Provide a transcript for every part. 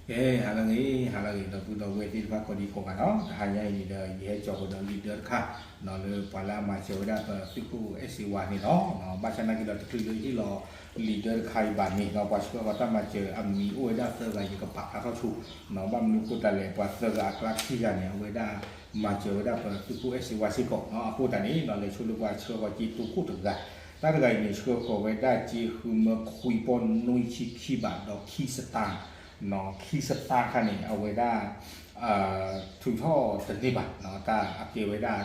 ကဲ ဟါလၢအဂ့ၤ ဟါလၢအဂ့ၤ ဒီပုၢ်ဒီဝဲၢ်သ့ၣ်တဖၣ်ကိးဒံကိးဂၤနီၤ, တဟါညါအံၤန့ၣ်ဒီး ယဟဲကၠီၤကဒီးလံာ်ဒၢတခါ လၢပှၤလၢအမၤစၢၤဝဲဒၣ်ပသုးခိၣ်အဲၣ်စ့ဝါန့ၣ်လီၤ. ဘၣ်ဆၣ်နာ်က့ဒီး တချုးလၢဟ့ၣ်လီၤလံာ်ဒၢတခါအံၤဘၣ်န့ၣ် ပှၤဆှၢဃီၤတၢ်မၤစၢၤအမံၤအိၣ်ဝဲဒၣ်သၢဂၤ ယကပာ်ဖျါထီၣ်ဆိ, ဘၣ်မနုၤအဃိသတးလဲၣ် ပှၤသၢဂၤအကျါခံဂၤန့ၣ် အဝဲဒၣ်မၤစၢၤဝဲဒၣ်ပသုးခိၣ်အဲၣ်စ့ဝါစ့ၢ်ကီး, အဃိသတးန့ၣ် လဲၤဆိလၢပှၤဆှၢဃီၤစ့တိခိၣ်တဂၤ, တၢ်တဂၤအံၤန့ၣ် ဆှၢဃီၤဝဲဒၣ်စ့ဃုမၢခွံပီၢ်နွံဆံခံဘးဒီးခံစတၢ် ခံစတၢ်ခါန့ၣ် အဝဲဒၣ် ထုးထီၣ်တန့ၢ်ဘၣ်, တၢ်အကဲဝဲဒၣ်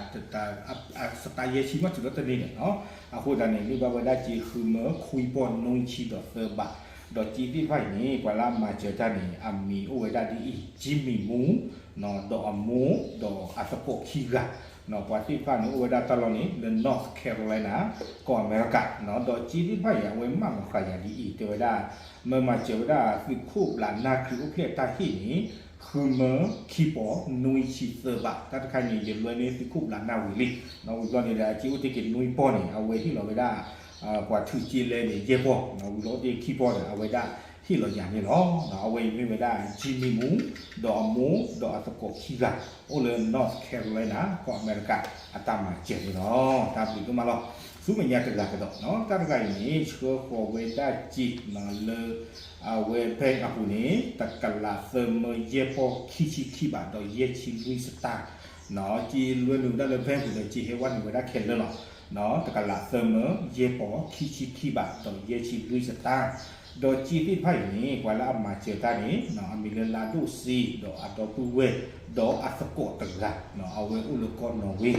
စတၢ်ယဲၢ်ဆံမ့ၢ်ထုးထီၣ်တန့ၢ်န့ၣ်, အဃိသတးန့ၣ် မ့ၢ်ဘၣ်ဝဲဒၣ်စ့ဃုမၢခွံပီၢ်နွံဆံဒီးသၢဘး, ဒီးစ့သ့ၣ်တဖၣ်အံၤန့ၣ် ပှၤလၢအမၤစၢၤတၢ်န့ၣ် အမံၤအိၣ်ဝဲဒၣ်ဒ်အံၤ, ကၠံမံၤမူ ဒီးအမိၢ် ဒီးအသကိးခံဂၤ, ပှၤသ့ၣ်တဖၣ်န့ၣ် အိၣ်ဝဲဒၣ်တၢ်လီၢ်န့ၣ် လၢ North Carolina ကီၢ်အမဲရကၤ, ဒီးစ့သ့ၣ်တဖၣ်အံၤ အဝဲမၢလီၤဃာ်ယၤဒ်အံၤ တဲဝဲဒၣ် မၢမၤစၢၤဝဲဒၣ်သုးခိၣ်ဘျးနၢ်ခရံာ်အိၣ်ဖျဲၣ်တၢ်ဟ့ၣ်န့ၣ် ဃုမၢခံပီၢ်နွံဆံသၢဘး, တၢ်တခါန့ၣ် ယလွဲန့ၢ်သုးခိၣ်ဘျးနၢ်ဝံၤလံ, ဝံၤဘျီန့ၣ်ဒီး အစ့အိၣ်တ့ၢ်က့ၤနွံပီၢ်န့ၣ် အဝဲဟ့ၣ်လီၤဝဲဒၣ် ပှၤထုးစ့လဲန့ၣ် ယဲၢ်ပီၢ်, ဝံၤဘျီအိၣ်တ့ၢ်ခံပီၢ်ဒီး အဝဲဒၣ်ဟ့ၣ်လီၤယၤန့ၣ်လီၤ. အဝဲအံၤမ့ၢ်ဝဲဒၣ် ကၠံမံၤမူ ဒီးအမိၢ် ဒီးအသကိးခံဂၤ အိၣ်လၢ North Carolina ကီၢ်အမဲရကၤ အတၢ်မၤစၢၤန့ၣ်လီၤ. တၢ်ဘျုးဒိၣ်မးလီၤ. ဆူမဲာ်ညါတဂၤကဒီး, တၢ်တဂၤအံၤန့ၣ် ဆှၢဃီၤဝဲဒၣ်စ့လၢ အဝဲ bank အပူၤန့ၣ် တကလးသၢမၢယဲၢ်ပီၢ်ခံဆံခံဘးဒီးယဲၢ်ဆံလွံၢ်စတၢ်, စ့လွဲနုာ်ဝဲဒၣ်လၢ bank ပူၤဒီး စ့ဟဲဝဲနုာ်ဝဲဒၣ်ခဲလၢာ်လီၤ. တကလးသၢမၢယဲၢ်ပီၢ်ခံဆံခံဘးဒီးယဲၢ်ဆံလွံၢ်စတၢ်, ဒီးစ့သ့ၣ်တဖၣ်အံၤန့ၣ် ပှၤလၢအမၤစၢၤတၢ်န့ၣ် အမံၤလၢလါဒိၣ်စ့ ဒီးအဒီပုၢ်ဝဲၢ် ဒီးအသကိးတဂၤ, အဝဲအိၣ်လၢကီၢ်နီၣ်ဝ့,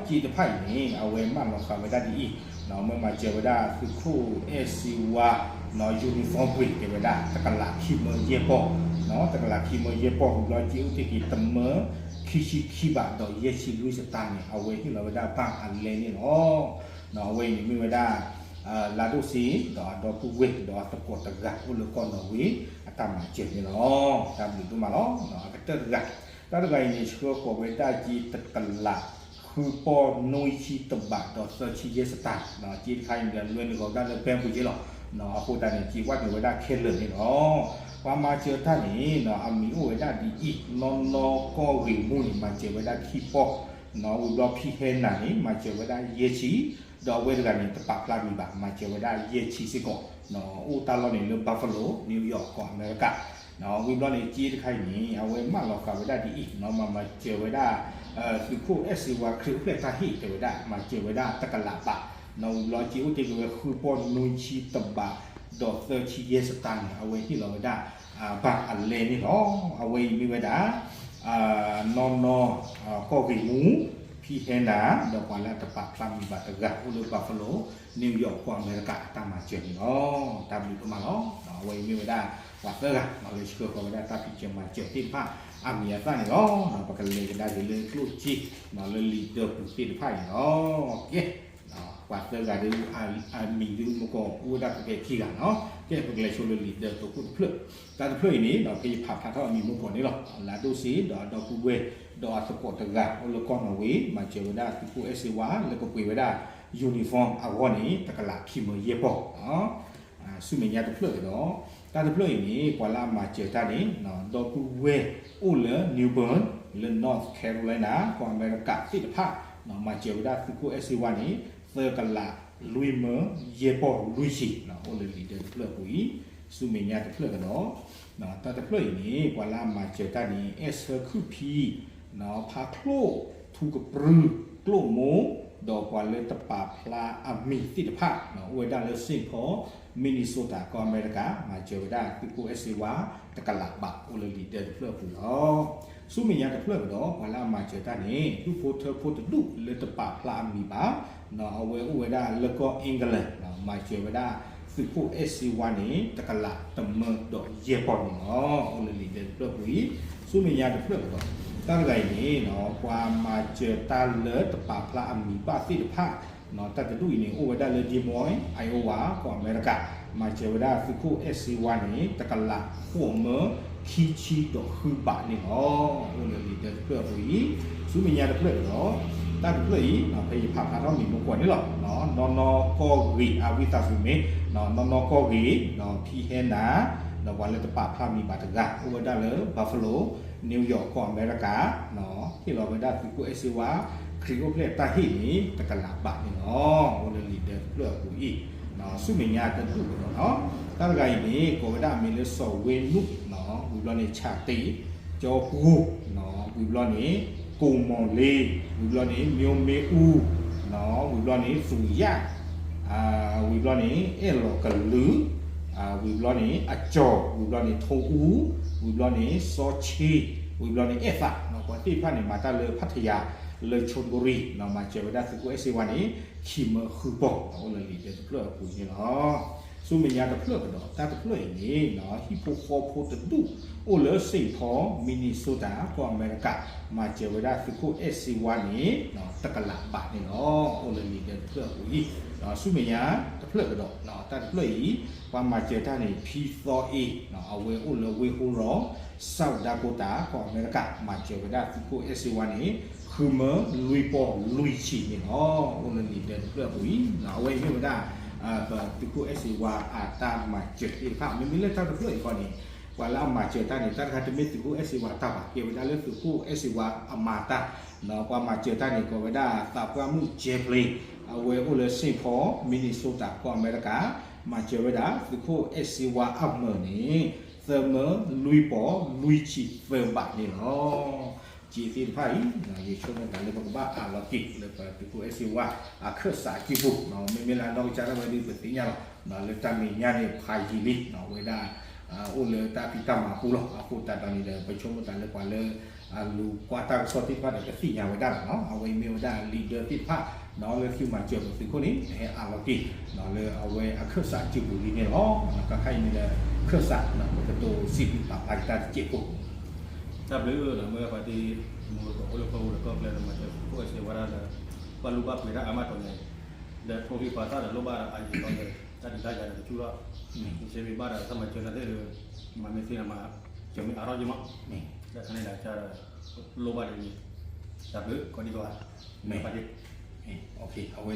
စ့တဖၣ်အံၤန့ၣ် အဝဲမၢလီၤဃာ်ဝဲဒၣ်ဒ်အံၤ, မၢမၤစၢၤဝဲဒၣ်သုးခိၣ်အဲၣ်စ့ဝါ uniform ပှ့ၤ တဲဝဲဒၣ် တကလးခံမၢယဲၢ်ပီၢ်, တကလးခံမၢယဲၢ်ပီၢ် ဝံၤဘျီစ့အိၣ်တ့ၢ်က့ၤတမၢခံဆံခံဘးဒီးယဲၢ်ဆံလွံၢ်စတၢ်န့ၣ် အဝဲဟ့ၣ်လီၤဝဲဒၣ်ဘၣ်အလဲန့ၣ်လီၤ. အဝဲအံၤန့ၣ်မ့ၢ်ဝဲဒၣ် လါဒိၣ်စ့ ဒီးအဒီပုၢ်ဝဲၢ် ဒီးအသကိးတဂၤ အိၣ်လၢကီၢ်နီၣ်ဝ့ အတၢ်မၤစၢၤန့ၣ်လီၤ. တၢ်ဘျုးဒိၣ်မးလီၤ. အကတၢၢ်တဂၤ, တၢ်တဂၤအံၤန့ၣ် ဆှၢဃီၤဝဲဒၣ်စ့တကလး ဃုပီၢ်နွံဆံတဘးဒီးသၢဆံယဲၢ်စတၢ်, စ့တခါအံၤန့ၣ် လွဲနုာ်ဃီၤဝဲဒၣ်လၢ bank ပူၤက့လီၤ. အဃိသတးန့ၣ် စ့ဝဲနုာ်ဝဲဒၣ်ခဲလၢာ်န့ၣ်လီၤ. ပှၤမၤစၢၤတၢ်န့ၣ် အမံၤအိၣ်ဝဲဒၣ်ဒ်အံၤ, နီၢ်နီၢ်ကီၢ်ဂ့ၤမူန့ၣ် မၤစၢၤဝဲဒၣ်ခံပီၢ်, ဝံၤဘျီဖံဟဲနၤန့ၣ် မၤစၢၤဝဲဒၣ်ယဲၢ်ဆံ, ဒီးအဝဲတဂၤန့ၣ် တပာ်ဖျါမံၤဘၣ် မၤစၢၤဝဲဒၣ်ယဲၢ်ဆံစ့ၢ်ကီး, အိၣ်တၢ်လီၢ်န့ၣ်လၢ Buffalo New York ကီၢ်အမဲရကၤ, ဝံၤဘျီန့ၣ် စ့တခါအံၤန့ၣ် အဝဲမၢလီၤဃာ်ဝဲဒၣ်ဒ်အံၤ, မၤမၤစၢၤဝဲဒၣ် သုးခိၣ်အဲၣ်စ့ဝါခရံာ်အိၣ်ဖျဲၣ်တၢ်ဟ့ၣ် တဲဝဲဒၣ် မၤစၢၤဝဲဒၣ်တကလးဘး, ဝံၤဘျီစ့အိၣ်တ့ၢ်က့ၤဝဲဃုပီၢ်နွံဆံတဘး ဒီးသၢဆံယဲၢ်စတၢ်န့ၣ် အဝဲဟ့ၣ်လီၤဝဲဒၣ် ဘၣ်အလဲန့ၣ်လီၤ. အဝဲအံၤမ့ၢ်ဝဲဒၣ် နီၢ်နီၢ် ကီၢ်ဂ့ၤမူ ဖံဟဲနၤ ဒီးပှၤလၢအတပာ်ဖျါမံၤဘၣ်တဂၤ အိၣ်လၢ Buffalo New York ကီၢ်အမဲရကၤ အတၢ်မၤစၢၤန့ၣ်လီၤ. တၢ်ဘျုးဒိၣ်မးလီၤ. အဝဲအံၤမ့ၢ်ဝဲဒၣ် ပှၤသၢဂၤ လၢဆှၢဃီၤဝဲဒၣ်တၢ်ဖံးစၢၤမၤစၢၤသ့ၣ်တဖၣ် အမံၤအသၣ်န့ၣ်လီၤ. ပကလဲၤကဒါက့ၤလၢကျိၣ်စ့ လၢလံာ်ဒၢပူၤသ့ၣ်တဖၣ်အံၤန့ၣ်လီၤ. ကဲ ပှၤသၢဂၤဒ် အမံၤဒ်မ့ၢ်ကီး အိၣ်ဝဲဒၣ်ဖဲဖဲခံဂၤန့ၣ်လီၤ. ကဲ ပကလဲၤဆိလၢလံာ်ဒၢတိခိၣ်တဖျၢၣ်, တၢ်တဖျၢၣ်အံၤန့ၣ် ဖဲယဖးဖျါထီၣ်အမံၤမ့ၢ်ကီးန့ၣ်လီၤ. လါဒိၣ်စ့ ဒီးအဒီပုၢ်ဝဲၢ် ဒီးအသကိးတဂၤ အိၣ်လၢကီၢ်နီၣ်ဝ့ မၤစၢၤဝဲဒၣ်သုးခိၣ်အဲၣ်စ့ဝါ လၢကပှ့ၤဝဲဒၣ် uniform အဂီၢ်န့ၣ် တကလးခံမၢယဲၢ်ပီၢ် ဆူမဲာ်ညါတဖျၢၣ်ကဒီး, တၢ်တဖျၢၣ်အံၤန့ၣ် ပှၤလၢအမၤစၢၤတၢ်န့ၣ် ဒီပုၢ်ဝဲၢ်အိၣ်လၢ New Bern လၢ North Carolina ကီၢ်အမဲရကၤသ့ၣ်တဖၣ် မၤစၢၤဝဲဒၣ်သုးခိၣ်အဲၣ်စ့ဝါန့ၣ် သၢကလးလွံၢ်မၢယဲၢ်ပီၢ်လွံၢ်ဆံ အိၣ်လၢလံာ်ဒၢတဖျၢၣ်အပူၤအံၤ, ဆူမဲာ်ညါတဖျၢၣ်ကဒီး, တၢ်တဖျၢၣ်အံၤန့ၣ် ပှၤလၢအမၤစၢၤတၢ်န့ၣ် အဲၣ်ဆၢခုၣ်ဖံ ဖါချိၣ် ထူကပြုၢ် ကျိၣ်မိၢ် ဒီးပှၤလၢတပာ်ဖျါအမံၤသ့ၣ်တဖၣ် အိၣ်ဝဲဒၣ်လၢ Saint Paul Minnesota ကီၢ်အမဲရကၤ မၤစၢၤဝဲဒၣ်သုးခိၣ်အဲၣ်စ့ဝါ တကလးဘး အိၣ်လၢလံာ်ဒၢတဖျၢၣ်အပူၤလီၤ. ဆူမဲာ်ညါတဖျၢၣ်ကဒီး ပှၤလၢအမၤစၢၤတၢ်န့ၣ် ဒူၣ်ဖိထၢဖိတဒူၣ်လၢတပာ်ဖျါအမံၤဘၣ် အဝဲအိၣ်ဝဲဒၣ်လၢကီၢ် England မၤစၢၤဝဲဒၣ်သုးခိၣ်အဲၣ်စ့ဝါန့ၣ် တကလးတမၢဒီးယဲၢ်ပီၢ်န့ၣ်လီၤ. အိၣ်လၢလံာ်ဒၢတဖျၢၣ်အပူၤအံၤ, ဆူမဲာ်ညါတဖျၢၣ်ကဒီး, တၢ်တဂၤအံၤန့ၣ် ပှၤမၤစၢၤတၢ်လၢတပာ်ဖျါအမံၤဘၣ်သ့ၣ်တဖၣ် တၢ်တဒူၣ်အံၤန့ၣ် အိၣ်ဝဲဒၣ်လၢ Des Moines, Iowa ကီၢ်အမဲရကၤ, မၤစၢၤဝဲဒၣ်သုးခိၣ်အဲၣ်စ့ဝါန့ၣ် တကလးဃိးမၢခံဆံဒီးဃုဘးန့ၣ်လီၤ. အိၣ်လၢလံာ်ဒၢတဖျၢၣ်အပူၤအံၤ, ဆူမဲာ်ညါတဖျၢၣ်ကဒီး, တၢ်တဖျၢၣ်အံၤ ဖဲယဖးဖျါထီၣ်မံၤမ့ၢ်ကီးန့ၣ်လီၤ. နီၢ်နီၢ်ကီၢ်ဂ့ၤ အဝံသးစူၤမ့ၢ် နီၢ်နီၢ်ကီၢ်ဂ့ၤ ဖံဟဲနၤ ဒီးပှၤလၢတပာ်ဖျါမံၤဘၣ်တဂၤ အိၣ်ဝဲဒၣ်လၢ Buffalo, New York ကီၢ်အမဲရကၤ, ဟ့ၣ်လီၤဝဲဒၣ်သုးခိၣ်အဲၣ်စ့ဝါ ခရံာ်အိၣ်ဖျဲၣ်တၢ်ဟ့ၣ်န့ၣ် တကလးဘးန့ၣ်လီၤ. အိၣ်လၢလံာ်ဒၢတဖျၢၣ်အပူၤအံၤ, ဆူမဲာ်ညါတဒူၣ်ကဒီးနီၤ. တၢ်တဂၤအံၤန့ၣ် ကိးဝဲဒၣ်အမံၤလၢစီၤဝ့နုာ်, ဝံၤဘျီန့ၣ် ဆၣ်တ့ၣ်, ကၠီပူၤ, ဝံၤဘျီန့ၣ် ကိၣ်မီၣ်လ့, ဝံၤဘျီန့ၣ် မၠိမ့ၣ်အူ, ဝံၤဘျီန့ၣ် သူၣ်ယၣ်, ဝံၤဘျီန့ၣ် အဲၣ်လီၤကလုာ်, ဝံၤဘျီန့ၣ် အကၠီၣ်, ဝံၤဘျီန့ၣ် ထိအူ, ဝံၤဘျီန့ၣ် စီဆ့, ဝံၤဘျီန့ၣ် အဲၣ်သး, ပှၤသ့ၣ်တဖၣ်န့ၣ် မၤတၢ်လၢဖးထယၤ လၢ Chonburi မၤစၢၤဝဲဒၣ်သုးခိၣ်အဲၣ်စ့ဝါန့ၣ် ခံမၢဃုပီၢ် အိၣ်လၢလံာ်ဒၢတဖျၢၣ်အပူၤန့ၣ်လီၤ. ဆူမဲာ်ညါတဖျၢၣ်ကဒီး တၢ်တဖျၢၣ်အံၤန့ၣ် ဟံၣ်ဖိဃီဖိတဒူၣ် အိၣ်လၢ Saint Paul, Minnesota ကီၢ်အမဲရကၤ မၤစၢၤဝဲဒၣ်သုးခိၣ်အဲၣ်စ့ဝါန့ၣ် တကလးဘးန့ၣ်လီၤ. အိၣ်လၢလံာ်ဒၢတဖျၢၣ်အပူၤအံၤ, ဆူမဲာ်ညါတဖျၢၣ်ကဒီး တၢ်တဖျၢၣ်အံၤ ပှၤမၤစၢၤတၢ်န့ၣ် ဖံသီအ့, အဝဲအိၣ်လၢဝ့ၢ်ဟိရီ, South Dakota ကီၢ်အမဲရကၤ မၤစၢၤဝဲဒၣ်သုးခိၣ်အဲၣ်စ့ဝါန့ၣ် ဃုမၢလွံၢ်ပီၢ်လွံၢ်ဆံန့ၣ်လီၤ. အိၣ်လၢလံာ်ဒၢတဖျၢၣ်အပူၤအံၤ အဝဲအံၤမ့ၢ်ဝဲဒၣ် ပသုးခိၣ်အဲၣ်စ့ဝါအတၢ်မၤစၢၤသ့ၣ်တဖၣ် မ့မ့ၢ်လၢတၢ်တဖျၢၣ်အံၤခီန့ၣ် ပှၤလၢအမၤစၢၤတၢ်န့ၣ် တၢ်တခါတမ့ၢ်သုးခိၣ်အဲၣ်စ့ဝါတၢ်ဘၣ် ကဲဝဲဒၣ်လၢသုးခိၣ်အဲၣ်စ့ဝါအမါတၢ်, ပှၤမၤစၢၤတၢ်န့ၣ် ကိးဝဲဒၣ်သးပှၢ်မုၣ် Jeffrey, အဝဲအိၣ်လၢ Saint Paul, Minnesota ကီၢ်အမဲရကၤ, မၤစၢၤဝဲဒၣ်သုးခိၣ်အဲၣ်စ့ဝါအမၢၢ်န့ၣ် သၢမၢလွံၢ်ပီၢ်လွံၢ်ဆံသၢဘးန့ၣ်လီၤ. က့သ့ၣ်တဖၣ်အံၤ ယဆိကမိၣ်သးလၢပကဘၣ်အးလီၤက့ၤ လၢပသုးခိၣ်အဲၣ်စ့ဝါအခၢၣ်စးအစုပူၤ, မ့မ့ၢ်လၢအနီၢ်ကစၢ်ဒၣ်ဝဲဒၣ်ပသ့ၣ်ညါလီၤ. လၢတၢ်မဲာ်ညါန့ၣ် ဖးယံာ်လံ ဝဲဒၣ် အိၣ်လၢတၢ်ဖံးတၢ်မၤပူၤလီၤ. အဃိသတးဒီးန့ၣ်ဒီး ပဆိကမိၣ်သးလၢပှၤလၢ လူၤကွၢ်တၢ်ကစီၣ်သ့ၣ်တဖၣ်ဒီးကသ့ၣ်ညါဝဲဒၣ်လီၤ. အဝဲအံၤမ့ၢ်ဝဲဒၣ်လံာ်ဒၢသ့ၣ်တဖၣ် လၢသုမၤစၢၤပသုးခိၣ်န့ၣ် ဟဲအးလီၤက့ၤ လၢအဝဲအခၢၣ်စးအစုပူၤလံန့ၣ်လီၤ. တၢ်ခါအံၤန့ၣ်ဒီး ခၢၣ်စး ပကတိၤစံးဘျုးပာ်ဖျါက့ၤတၢ်တစဲးဖိ တၢ်ဘျုးလီၤ မ့ၢ်ပှၤသ့ၣ်မူတကိးအိၣ်လၢကီၢ်ပူၤဒီးကီၢ်ချၢဒီး မၤစၢၤသုးခိၣ်အဲၣ်စ့ဝါဒၣ်ဒီး ဘၣ်လူၤဘၣ်ပှ့ၤတၢ်အါမးတီၤန့ၣ် ဒီးထိၣ်ဂံၢ်ပာ်သၣ်ဒီးလိၣ်ဘၣ်ဒီးအါယံာ်လီၤဒီး တၢ်ဒုးတၢ်ယၤဒီးကဆူၣ်ထီၣ် မ့ၢ်စ့မ့ၢ်ဘၣ်ဒီးတၢ်မၤစၢၤလၢသ့ၣ်ဒီး မၤမ့ၢ်သ့ၣ်ဒီးမၤစၢၤမ့ၢ်အါထီၣ်ယံၤမး လၢခါန့ၣ်ဒီးကဒီး လိၣ်ဘၣ်ဒီးန့ၣ် တၢ်ဘျုးကိးဒံကီး မ့ၢ် အဝဲ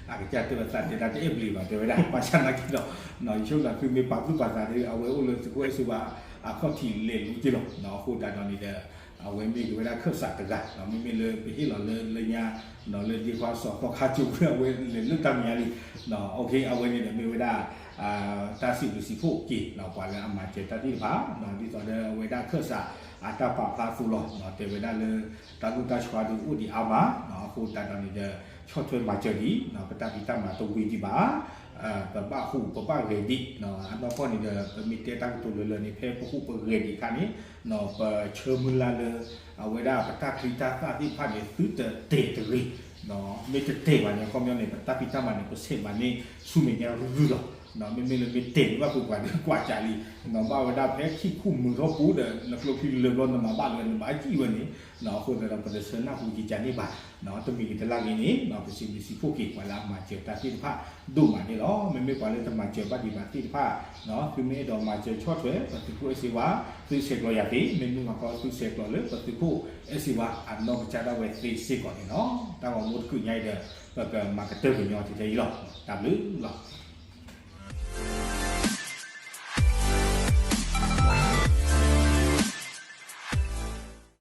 အကစၢ်တဲဝဲသးတဲဒၣ်တအဲၣ်ဘျီဘၣ် တဲဝဲဒၣ် ဘၣ်ဆၣ်နာ်က့ဒီး ယဆိကမိၣ်သုမ့ၢ်ပာ်သူၣ်ပာ်သးဒီး အဝဲအိၣ်လၢသုးခိၣ်အဲၣ်စ့ဝါ အခီၣ်ထံးလဲၤလူၤက့ၤလီၤ. အဃိသတးဒီးန့ၣ်ဒီး အဝဲမ့ၢ်က့ၤဝဲဒၣ်ခၢၣ်စးတဂၤ မ့မ့ၢ်လၢပဟ့ၣ်လီၤလၢလၢညါ လၢဒ့ခွါစီၤသီခါကၠိဝဲ အဝဲလဲၤလၢတၢ်မဲာ်ညါလံ အဝဲန့ၣ်ဒီးမ့ၢ်ဝဲဒၣ် တၢ်စံးဘျုးစံးဖှိၣ်က့ၤ ပှၤလၢအမၤစၢၤတၢ်သ့ၣ်တဖၣ် ဒ်သိးဒီးအဝဲဒၣ်ခၢၣ်စး အတၢ်ပာ်ဖျါအသိးလီၤ. တဲဝဲဒၣ်လၢ တၢ်လိၣ်တၢ်ဆှါဒုးအိၣ်ဒံးအါမး အဃိသတးဒီးန့ၣ်ဒီး ဆီၣ်ထွဲမၤစၢၤဒံး ပတၢ်ဖံးတၢ်မၤတဝံၤဒံးဘၣ် ပဘၣ်ဟူးပဘၣ်ဂဲၤဒံး အနီၢ်ကီၢ်န့ၣ်ဒီး ပမ့ၢ်တဲတၢ်ကတိၤလၢလၢန့ၣ် ဖဲပဟူးပဂဲၤဒံးအခါန့ၣ် ပဆၢမုၢ်လၢ်လၢ အဝဲဒၣ်ပတၢ်ချံတၢ်သၣ်သ့ၣ်တဖၣ်န့ၣ် သုတတဲာ်တဂ့ၤ မ့ၢ်တတဲာ်ဘၣ်န့ၣ် အခီပညီန့ၣ် ပတၢ်ဖံးတၢ်မၤန့ၣ် ပဆဲးမၤန့ၢ်ဆူမဲာ်ညါရုၢ်ရုၢ်လီၤ. မ့မ့ၢ်လၢမ့ၢ်တဲာ်န့ၣ်ဘၣ်ဃုာ်ပှၤဒုးကွၢ်ကးလံ ဘၣ်ဝဲဒၣ်ဖဲခံခူၣ်မုာ်ထီၣ်ပူၤဒီး နကျိချံလၢာ်ဘျီနမၤဘၣ်လၢနဘၣ်ကံၣ်ဝဲန့ၣ် အဃိသတးဒီးပတဆၢနၢ်ဟူကကန့ၣ်ဘၣ် တမံၤကတလၢ်ဂ့ၤန့ၣ် ပစံးဘျုးစံးဖှိၣ်က့ၤ ပှၤလၢအမၤစၢၤတၢ်သ့ၣ်တဖၣ်ဒိၣ်မးန့ၣ်လီၤ. မ့မ့ၢ်ပှၤလၢတမၤစၢၤဘၣ်ဒံးဘၣ်သ့ၣ်တဖၣ် သုမ့ၢ်အဲၣ်ဒိးမၤစၢၤဆီၣ်ထွဲ ပသုးခိၣ်အဲၣ်စ့ဝါ သုဆဲးကျိးယၤသ့ မ့မ့ၢ်မၤကီသုဆဲးကျိးလၢပသုးခိၣ်အဲၣ်စ့ဝါအနီၢ်ကစၢ်ဒၣ်ဝဲသ့စ့ၢ်ကီးန့ၣ်လီၤ. တၢ်ဂီၤမူတကုာ်ညါအံၤဒီး ပကမၤကတၢၢ်ကညီထဲထဲအံၤလီၤ. တၢ်ဘျုးလီၤ.